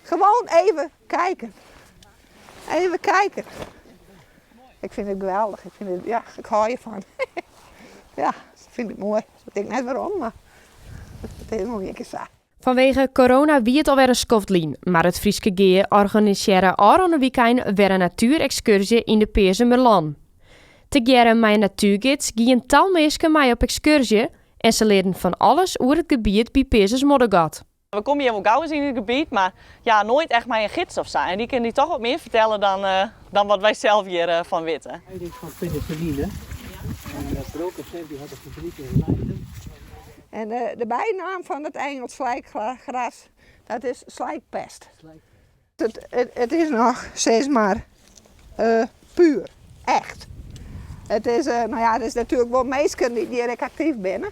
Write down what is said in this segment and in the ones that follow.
Gewoon even kijken. Even kijken. Ik fyn it geweldich. Ik fyn it, ja, ik hâld hjirfan. Ja, fyn ik moai. Ik wit net wêrom, mar it is no ien kear sa. Fanwege corona wie it alwer in skoft lyn, mar it Fryske Gea organisearre ôfrûne wykein wer in natuerekskurzje yn de Peazemerlannen. Tegearre mei in natuergids gie in tal minsken mei op ekskurzje en se learden fan alles oer it gebiet by Peazens-Moddergat. We komme hjir wol gau ris yn it gebiet, mar ja, noait echt mei in gids of sa. En dy kin dy toch wat mear fertelle dan, dan wat wy sels hjir fan witte. Leiding fan penicilline. En Brocacent dy hat in fabryk yn Leiden. En de bynaam fan it Engels slijkgras, dat is slijkpest. It is noch sis mar puer, echt. It is, no ja, der is natuerlik wol minsken dy't hjir ek aktyf binne.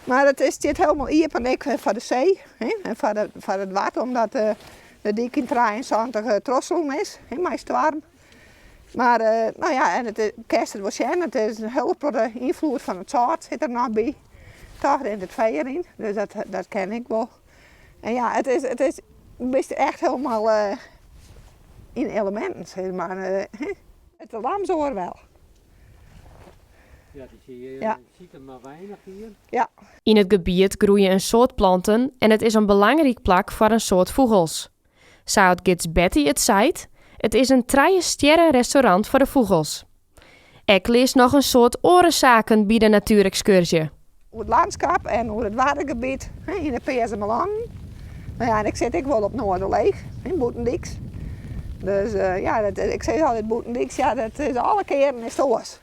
Mar it stiet hielendal iepen ek foar de see en foar it Wad, omdat de dyk yn 73 trochslein is mei stoarm. Mar no ja, en it kinst it wol sjen, it is in hiele protte ynfloed fan it sâlt sit der noch by. Toch rint it fee deryn, dus dat ken ik wol. En ja, it is, it is, bist echt hielendal yn eleminten, sis mar. It lamsoar wel. Ja, dy sil je ja. Siet mar weinich hier. Ja. Yn it gebiet groeie in soad planten en it is in belangryk plak foar in soad fûgels. Sa as gids Betty it seit, it is in trije-stjerren restaurant foar de fûgels. Ek learst noch in soad oare saken by de natuerekskurzje. Oer it lânskip en oer it Waddengebiet yn de Peazemerlannen. No ja, en ik sit ek wol op Noarderleech, bûtendyks. Dus ja, ik sis altyd bûtendyks, ja, dat is alle kearen is it oars.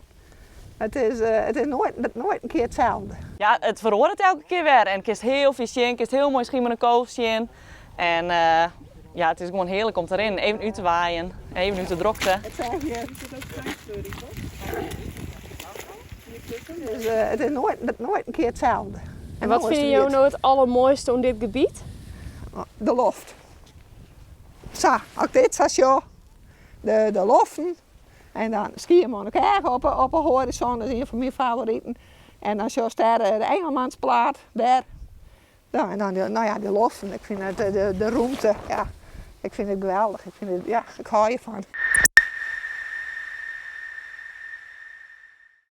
It is, it is noait, noait in kear itselde. Ja, it feroaret elke kear wer en kinst hiel folle sjen, kinst hiel moai Schiermonnikoog sjen. En ja, it is gewoan hearlik om te rinnen, even út te waaien, even út de drokte. Dus it is noait, noait in kear itselde. En wat fine jo no it allermoaiste oan dit gebiet? De loft. Sa, as ik dit sa sjoch, de loften en dan Skiermûntseach op 'e hoarizon is ien fan myn favoriten. En dan sjochst dêr de Engelmansplaat, dêr. Ja, en dan, no ja, de loften, ik fyn it, de rûmte, ja, ik fyn it geweldich. Ik fyn it, ja, ik hâld hjirfan.